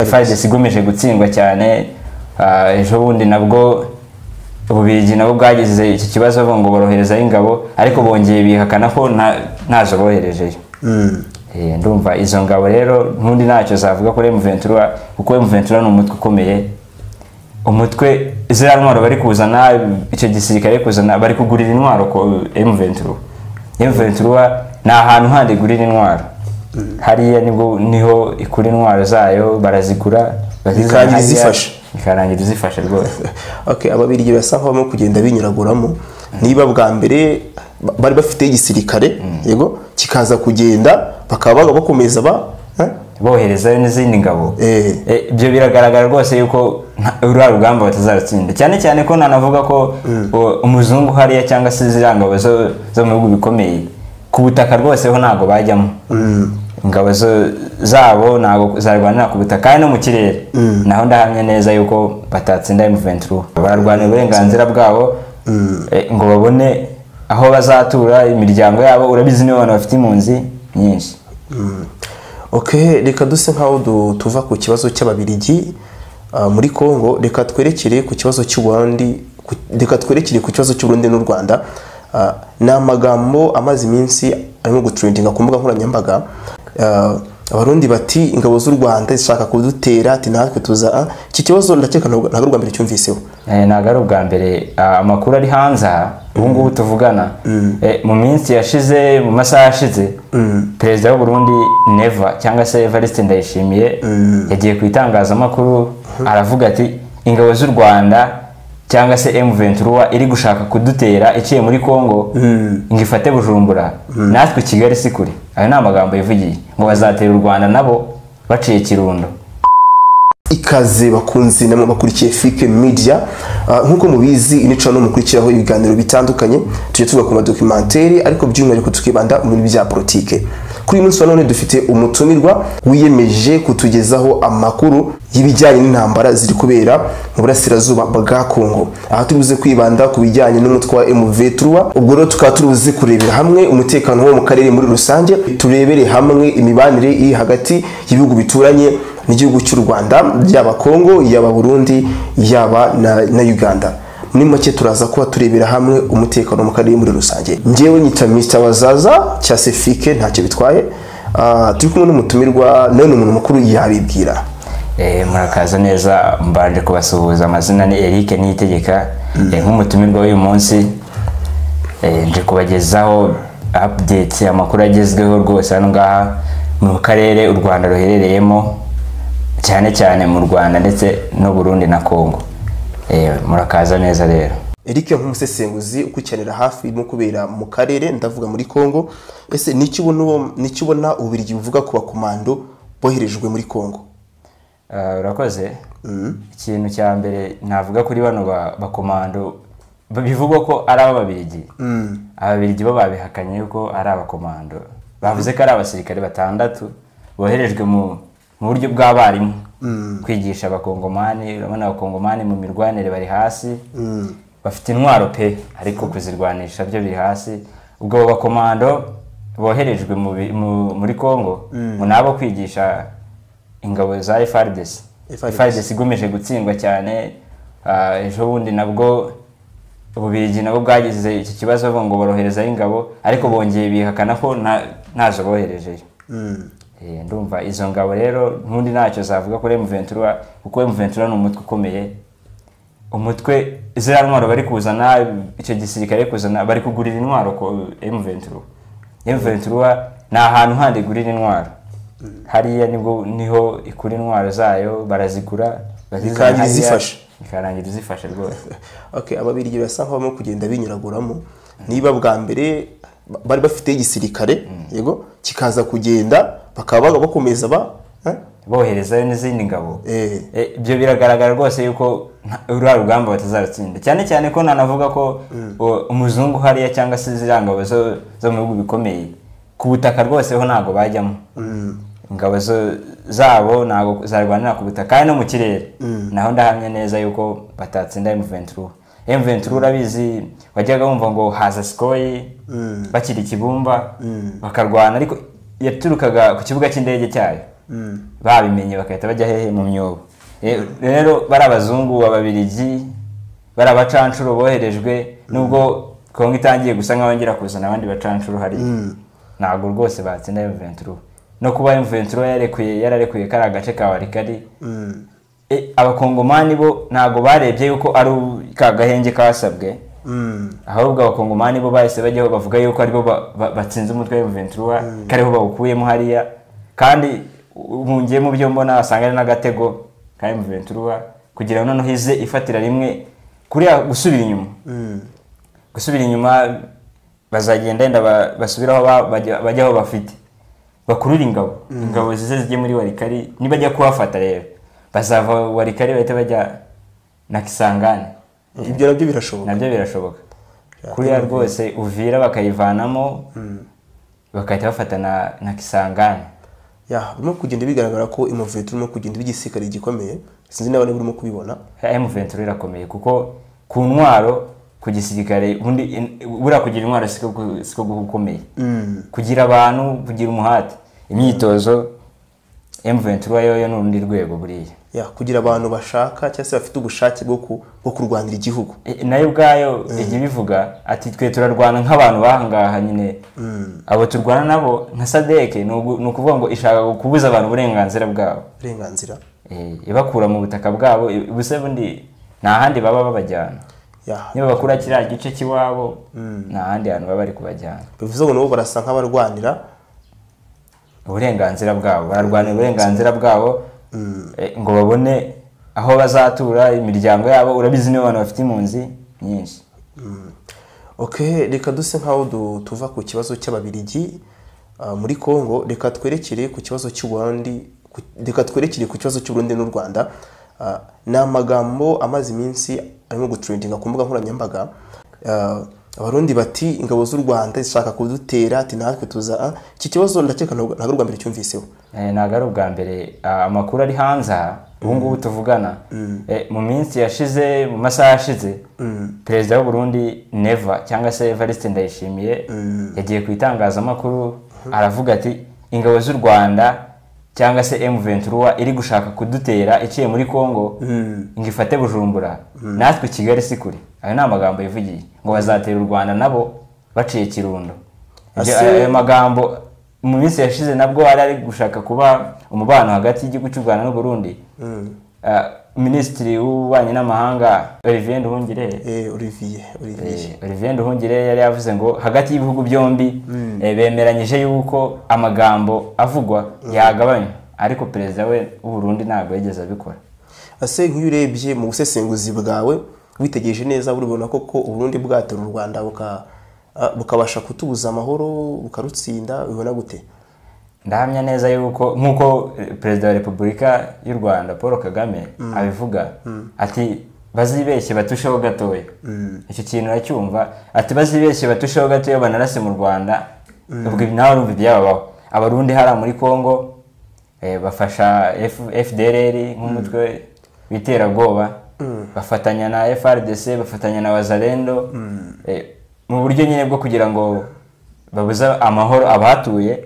FARDC igomeje gutsindwa cyane. Ejo bundi nabwo Ububirigi nabo bwagize iki kibazo ngo boroherezayo ingabo, ariko bongeye bihakana ko ntazo boherejeyo. Ndumva izo ngabo rero ntundi ntacyo zavuga kuri M23, kuko M23 ni umutwe ukomeye. Umutwe ziriya ntwaro bari kuzana, icyo gisirikare kuzana, bari kugurira intwaro ko M23. M23 ni ahantu handi igurira intwaro. Hariya nibwo niho ikura intwaro zayo, barazigura bikarangira izifashe, bikarangira izifashe rwose. Okay, Ababirigi basa nkaho barimo kugenda binyuraguramo. Niba bwa mbere bari bafite igisirikare, yego, kikaza kugenda bakaba bakomeza boherezayo n'izindi ngabo. Ibyo biragaragara rwose yuko uriya rugamba batazarutsinda, cyane cyane ko nanavuga ko umuzungu hariya cyangwa se ziriya ngabo zo mu bihugu bikomeye ku butaka rwose ho ntabwo bajyamo. Ingabo zabo ntabwo zarwanira ku butaka, kandi no mu kirere naho ndahamya neza yuko batatsinda M23. Bararwanira uburenganzira bwabo ngo babone aho bazatura imiryango yabo. Urabizi niba abantu bafite impunzi nyinshi. Okay, reka duse nkaho tuva ku kibazo cy'Ababirigi muri Kongo, reka twerekere ku kibazo cy'u Burundi, reka twerekere ku kibazo cy'u Burundi n'u Rwanda. Ni amagambo amaze iminsi arimo gutrendinga ku mbuga nkoranyambaga. Abarundi bati ingabo z'u Rwanda zishaka kudutera, ati natwe tuza. Iki kibazo ndakeka ntabwo ari ubwa mbere cyumviseho. Ntabwo ari ubwa mbere amakuru ari hanze ubu ngubu tuvugana. Mu minsi yashize, mu masaha yashize, Perezida w'u Burundi Neva cyangwa se Evariste Ndayishimiye yagiye ku itangazamakuru aravuga ati ingabo z'u Rwanda cyangwa se M23 iri gushaka kudutera iciye muri Kongo ngo ifate Bujumbura, natwe Kigali si kure. Ayo ni amagambo yivugiye, ngo bazatera u Rwanda nabo baciye Kirundo. Ikaze bakunzi namwe bakurikiye Fike Media. Nkuko mubizi inico no mukurikiraho ibiganiro bitandukanye, tujye tuvuga ku madocumentary, ariko by'umwihariko tukibanda mu bintu bya politike. Kuri uyu munsi wa none dufite umutumirwa wiyemeje kutugezaho amakuru y'ibijyanye n'intambara ziri kubera mu burasirazuba bwa Kongo. Aha tubuze kwibanda ku bijyanye n'umutwe wa M23. Ubwo rero tukaba turuze kurebera hamwe umutekano wo mu karere muri rusange, turebere hamwe imibanire iri hagati y'ibihugu bituranye n'igihugu cy'u Rwanda, yaba Kongo, yaba Burundi, yaba na Uganda. Muri make turaza kuba turebera hamwe umutekano mu karere muri rusange. Njyewe nyita Mr Wazaza cya Sefike, ntacyo bitwaye. Turi kumwe n'umutumirwa, none umuntu mukuru yabibwira. Murakaza neza, mbanje kubasuhuza. Amazina ni Eric Niyitegeka. Nk'umutumirwa w'uyu munsi nje kubagezaho updates, amakuru agezweho rwose hano ngaha mu karere u Rwanda ruherereyemo, cyane cyane mu Rwanda ndetse no Burundi na Kongo. Murakaza neza rero. Eric, nk'umusesenguzi ukurikiranira hafi mu kubera mu karere, ndavuga muri Kongo, ese niki ubona Ububirigi buvuga ku bakomando boherejwe muri Kongo? Urakoze. Ikintu cya mbere navuga kuri bano bakomando bivugwa ko ari ababirigi. Ababirigi bo babihakanye yuko ari abakomando. Bavuze ko ari abasirikare batandatu boherejwe mu buryo bw'abarimu kwigisha abakongomani. Urabona abakongomani mu mirwanire bari hasi, bafite intwaro pe, ariko kuzirwanisha byo biri hasi. Ubwo bakomando boherejwe muri Kongo ngo nabo kwigisha ingabo za FARDC. FARDC igomeje gutsindwa cyane. Ejo bundi nabwo Ububirigi nabo bwagize iki kibazo ngo boroherezayo ingabo, ariko bongeye bihakana ko ntazo boherejeyo. Ndumva izo ngabo rero ntundi ntacyo zavuga kuri M23, kuko M23 ni umutwe ukomeye. Umutwe ziriya ntwaro bari kuzana, icyo gisirikare kuzana, bari kugurira intwaro ko M23. M23 ni ahantu handi igurira intwaro. Hariya nibwo niho ikura intwaro zayo, barazigura bikarangira izifashe, bikarangira izifashe rwose. Okay, Ababirigi basa nkaho barimo kugenda binyuraguramo. Niba bwa mbere bari bafite igisirikare, yego, kikaza kugenda bakaba bakomeza boherezayo n'izindi ngabo. Ibyo biragaragara rwose yuko uriya rugamba batazarutsinda, cyane cyane ko nanavuga ko umuzungu hariya cyangwa se ziriya ngabo zo mu bihugu bikomeye ku butaka rwose ho ntabwo bajyamo. Ingabo zabo ntabwo zarwanira ku butaka, kandi no mu kirere naho ndahamya neza yuko batatsinda M23. M23 urabizi wajyaga wumva ngo haza Sikoyi bakiri Kibumba bakarwana, ariko yaturukaga ku kibuga cy'indege cyayo. Babimenye bakahita bajya hehe mu myobo. Rero bari abazungu, ababirigi, bari abacanshuro boherejwe, nubwo Kongo itangiye gusa nkaho yongera kuzana abandi bacanshuro hari, ntabwo rwose batsinda M23. No kuba M23 yararekuye kari agace ka Walikali, abakongomani bo ntabwo barebye yuko ari ka gahenge kasabwe, ahubwo abakongomani bo bahise bajyaho bavuga yuko aribo batsinze umutwe wa M23, kariho bawukuyemo hariya. Kandi ngiye mu byo mbona asanga ari n'agatego ka M23 kugira ngo noneho ize ifatira rimwe kuriya gusubira inyuma. Gusubira inyuma bazagenda enda basubiraho bajyaho bafite, bakurura ingabo zize zijye muri Walikali. Nibajya kuhafata rero bazava Walikali bahita bajya na Kisangani. Ibyo nabyo birashoboka, nabyo birashoboka. Kuriya rwose Uvira bakayivanamo, bakahita bafata na Kisangani. Ya, birimo kugenda bigaragara ko M23 irimo kugenda igisirikare gikomeye, sinzi niba urimo kubibona. M23 irakomeye kuko ku ntwaro, ku gisirikare, ubundi buriya kugira intwaro siko gukomeye, kugira abantu, kugira umuhate, imyitozo, M23 yo ni urundi rwego buriya. Ya, kugira abantu bashaka cyangwa se bafite ubushake bwo kurwanira igihugu. Nayo ubwayo ijya ibivuga ati twe turarwana nk'abantu bahangaha nyine, abo turwana nabo nka SADC ni ukuvuga ngo ishaka kubuza abantu uburenganzira bwabo, uburenganzira ibakura mu butaka bwabo, ubuse bundi nta handi baba babajyana. Niba bakura kiriya gice cy'iwabo, nta handi hantu baba bari kubajyana. Bivuze ngo nabo barasa nk'abarwanira uburenganzira bwabo, bararwanira uburenganzira bwabo ngo babone aho bazatura imiryango yabo. Urabizi niba abantu bafite impunzi nyinshi. Okay, reka duse nkaho tuva ku kibazo cy'ababirigi muri Kongo, reka twerekere ku kibazo cy'u Burundi, reka twerekere ku kibazo cy'u Burundi n'u Rwanda. Ni amagambo amaze iminsi arimo gutrendinga ku mbuga nkoranyambaga. Abarundi bati ingabo z'u Rwanda zishaka kudutera, ati natwe tuza. Iki kibazo ndakeka ntabwo ari ubwa mbere cyumviseho. Ntabwo ari ubwa mbere, amakuru ari hanze ubu ngubu tuvugana. Mu minsi yashize, mu masaha yashize, Perezida w'u Burundi Neva cyangwa se Evariste Ndayishimiye yagiye ku itangazamakuru aravuga ati ingabo z'u Rwanda cyangwa se M23 iri gushaka kudutera iciye muri Kongo ngo ifate Bujumbura, natwe Kigali si kure. Ayo ni amagambo yivugiye ngo bazatera u Rwanda nabo baciye Kirundo. Ayo magambo mu minsi yashize nabwo ari gushaka kuba umubano hagati y'igihugu cy'u Rwanda n'u Burundi. Minisitiri w'ububanyi n'amahanga Olivier Nduhungirehe, Olivier Nduhungirehe yari yavuze ngo hagati y'ibihugu byombi bemeranyije yuko amagambo avugwa yagabanywa, ariko perezida we w'u Burundi ntabwo yigeze abikora. Ase nk'iyo urebye mu busesenguzi bwawe witegereje neza, urabona koko u Burundi bwatera u Rwanda bukabasha kutubuza amahoro bukarutsinda, ubibona gute? Ndahamya neza yuko nkuko Perezida wa Repubulika y'u Rwanda Paul Kagame abivuga ati bazibeshye batusheho gatoya. Icyo kintu uracyumva, ati bazibeshye batusheho gatoya banarase mu Rwanda, ubwo nawe urumva ibyababaho. Abarundi hara muri Kongo bafasha FDLR nk'umutwe w'iterabwoba, bafatanya na FRDC, bafatanya na Wazalendo mu buryo nyine bwo kugira ngo babuze amahoro abahatuye.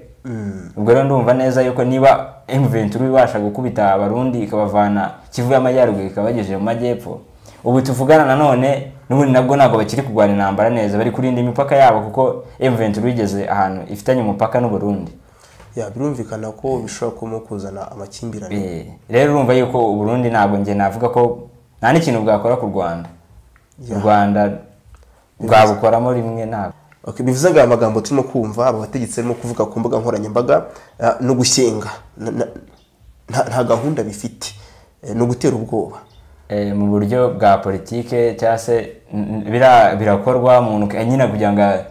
Ubwo rero ndumva neza yuko niba M23 ibasha gukubita abarundi ikabavana Kivu y'Amajyaruguru ikabagejeje mu majyepfo, ubu tuvugana nanone n'ubundi nabwo ntabwo bakiri kurwana intambara neza, bari kurinda imipaka yabo kuko M23 igeze ahantu ifitanye umupaka n'u Burundi. Ya, birumvikana ko bishobora kuma kuzana amakimbirane. Rero urumva yuko u Burundi ntabwo nge navuga ko nta n'ikintu bwakora ku Rwanda. U Rwanda bwabukoramo rimwe ntabwo. Okay, bivuze ngo amagambo turimo kumva aba bategetsi barimo kuvuga ku mbuga nkoranyambaga no gushyenga nta gahunda bifite, no gutera ubwoba mu buryo bwa politike cyangwa se birakorwa umuntu nyine kugira ngo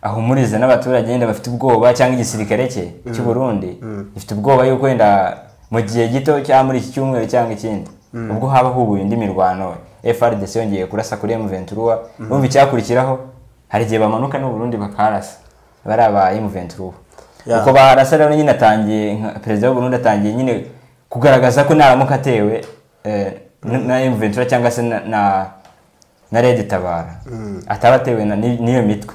ahumurize n'abaturage yenda bafite ubwoba, cyangwa igisirikare cye cy'u Burundi gifite ubwoba yuko wenda mu gihe gito cyangwa muri iki cyumweru cyangwa ikindi ubwo haba hubuye indi mirwano, FRDC yongeye kurasa kuri M23, urumva icyakurikiraho hari igihe bamanuka n'u Burundi bakarasa bari aba M23. Uko baharasa rero nyine atangiye, Perezida w'u Burundi atangiye nyine kugaragaza ko naramuka atewe na M23 cyangwa se na Red Tabara, atabatewe n'iyo mitwe,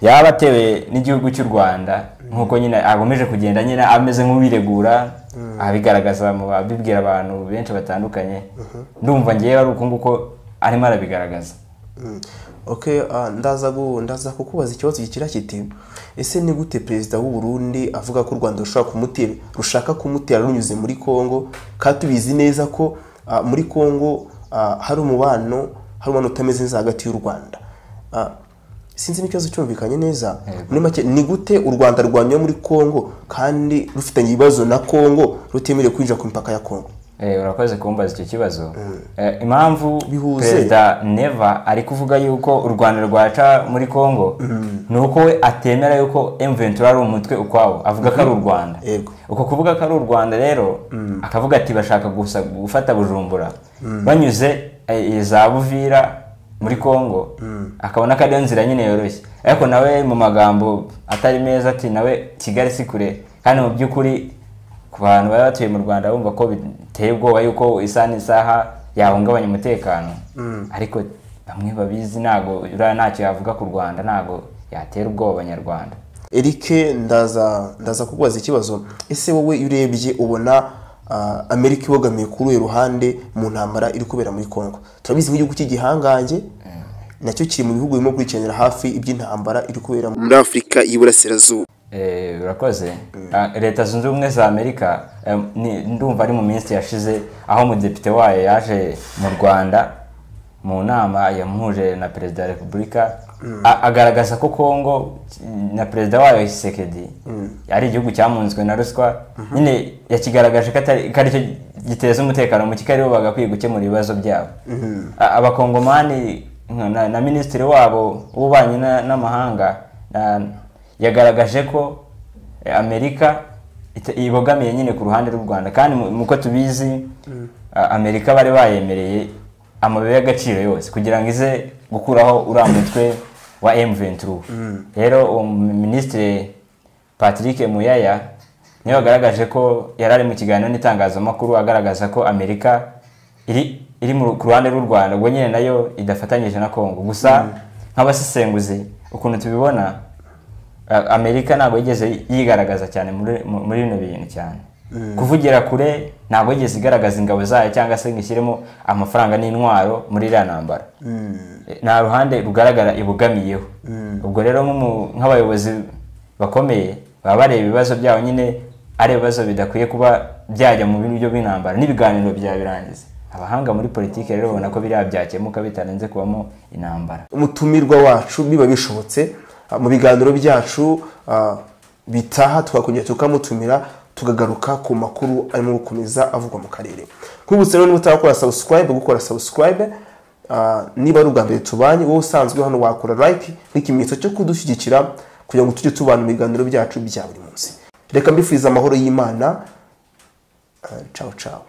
Yaba atewe n'igihugu cy'u Rwanda, nkuko nyine agomeje kugenda nyine ameze nk'uwiregura, abigaragaza mu abibwira abantu benshi batandukanye. Ndumva ngewe ari uko nguko arimo arabigaragaza. Okay, ndaza kukubaza ikibazo gikira kiti: ese ni gute perezida w'u Burundi avuga ko u Rwanda rushaka kumutera runyuze muri Kongo, kandi tubizi neza ko muri Kongo hari umubano utameze neza hagati y'u Rwanda? Sinzi n'ikibazo cyumvikanye neza. Muri make, ni gute u Rwanda rwanyura muri Kongo kandi rufitanye ibibazo na Kongo, rutemerewe kwinjira ku mipaka ya Kongo? Urakoze kumbaza icyo kibazo. Impamvu Perezida Neva ari kuvuga yuko u Rwanda rwaca muri Kongo ni uko we atemera yuko M23 ari umutwe ukwawo, avuga ko ari u Rwanda. Uko kuvuga ko ari u Rwanda rero, akavuga ati bashaka gusa gufata Bujumbura banyuze za Buvira muri Kongo, akabona ko ariyo nzira nyine yoroshye. Ariko nawe mu magambo atari meza ati nawe Kigali si kure, kandi mu by'ukuri ku bantu bari batuye mu Rwanda bumva ko biteye ubwoba yuko isaha n'isaha yahungabanya umutekano. Ariko bamwe babizi ntago uriya ntacyo yavuga ku Rwanda, ntago yatera ubwoba Abanyarwanda. Eric, ndaza kukubaza ikibazo. Ese wowe iyo urebye ubona Amerika ibogamiye kuri uyu ruhande mu ntambara iri kubera muri Kongo? Turabizi nk'igihugu cy'igihangange nacyo kiri mu bihugu birimo gukurikiranira hafi iby'intambara iri kubera muri Afurika y'Iburasirazuba. Urakoze. Leta Zunze Ubumwe za Amerika, ndumva ari mu minsi yashize aho umudepite wayo yaje mu Rwanda mu nama yamuhuje na Perezida wa Repubulika, agaragaza ko Kongo na Perezida wayo Tshisekedi ari igihugu cyamunzwe na ruswa. Nyine yakigaragaje ko aricyo giteza umutekano muke, aribo bagakwiye gukemura ibibazo byabo. Abakongomani na minisitiri wabo w'ububanyi n'amahanga yagaragaje ko Amerika ibogamiye nyine ku ruhande rw'u Rwanda, kandi muko tubizi Amerika bari bayemereye amabuye y'agaciro yose kugira ngo ize gukuraho uriya mutwe wa M23. Rero uwo minisitiri Patrick Muyaya niwe wagaragaje ko yari ari mu kiganiro n'itangazamakuru agaragaza ko Amerika iri ku ruhande rw'u Rwanda, ubwo nyine nayo idafatanyije na Kongo. Gusa nk'abasesenguzi ukuntu tubibona, Amerika ntabwo yigeze yigaragaza cyane muri bino bintu cyane. Kuvugira kure ntabwo yigeze igaragaza ingabo zayo cyangwa se ngo ishyiremo amafaranga n'intwaro muri iriya ntambara. Nta ruhande rugaragara ibogamiyeho. Ubwo rero nk'abayobozi bakomeye baba bareba ibibazo byabo nyine ari ibibazo bidakwiye kuba byajya mu bintu by'intambara n'ibiganiro byabirangiza. Abahanga muri politiki rero babona ko biriya byakemuka bitarenze kubamo intambara. Umutumirwa wacu biba bishobotse mu biganiro byacu bitaha twakongera tukamutumira, tukagaruka ku makuru arimo gukomeza avugwa mu karere. Kwibutsa rero niba utarakora subscribe, gukora subscribe. Niba ari ubwa mbere tubanye, wowe usanzwe hano wakora like nk'ikimenyetso cyo kudushyigikira kugira ngo tujye tubana mu biganiro byacu bya buri munsi. Reka mbifurize amahoro y'Imana. Ciao ciao.